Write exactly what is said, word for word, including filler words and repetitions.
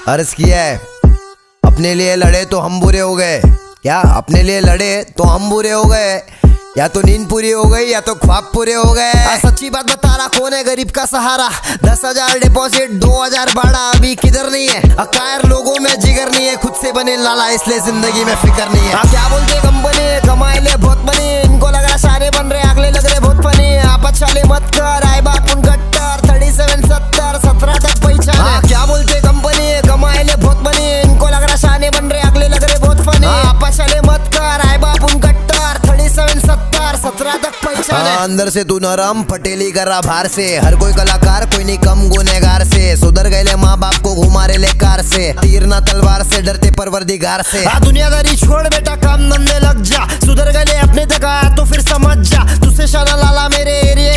अर्ज किया है, अपने लिए लड़े तो हम बुरे हो गए। क्या अपने लिए लड़े तो हम बुरे हो गए? या तो नींद पूरी हो गई या तो ख्वाब पूरे हो गए। हाँ, सच्ची बात बता रहा, कौन है गरीब का सहारा? दस हजार डिपॉजिट, दो हजार भाड़ा, अभी किधर नहीं है। अकायर लोगों में जिगर नहीं है, खुद से बने लाला, इसलिए जिंदगी में फिक्र नहीं है। हाँ, क्या बोलते कंपनी है, कमाए ले बहुत बनी, इनको लग रहा सारे बन रहे, अगले लग रहे बहुत फनी। आप अच्छा ले मत कर, आए बाप उन गट्टर, थर्टी सेवन सत्तर, सत्रह तक पहचान है। हाँ, क्या बोलते कंपनी है, कमाए ले बहुत बनी, इनको लग रहा शाने बन रहे, अगले लग रहे बहुत फनी। हाँ, आप अच्छा ले मत कर, आए बाप उन गट्टर, थर्टी सेवन सत्तर, सत्रह तक पहचान है। हाँ, अंदर से तू नरम, पटेली कर रहा बाहर से। हर कोई कलाकार, कोई नहीं कम गुनहगार से। सुधर गए ले माँ बाप को घुमा रहे ले कार से। तीर ना तलवार से, डरते परवरदिगार से। हाँ, दुनियादारी छोड़ बेटा, काम धंधे लग जा। सुधर गए ले अपने तक आया तो फिर समझ जा। तुझसे शाना लाला मेरे एरिया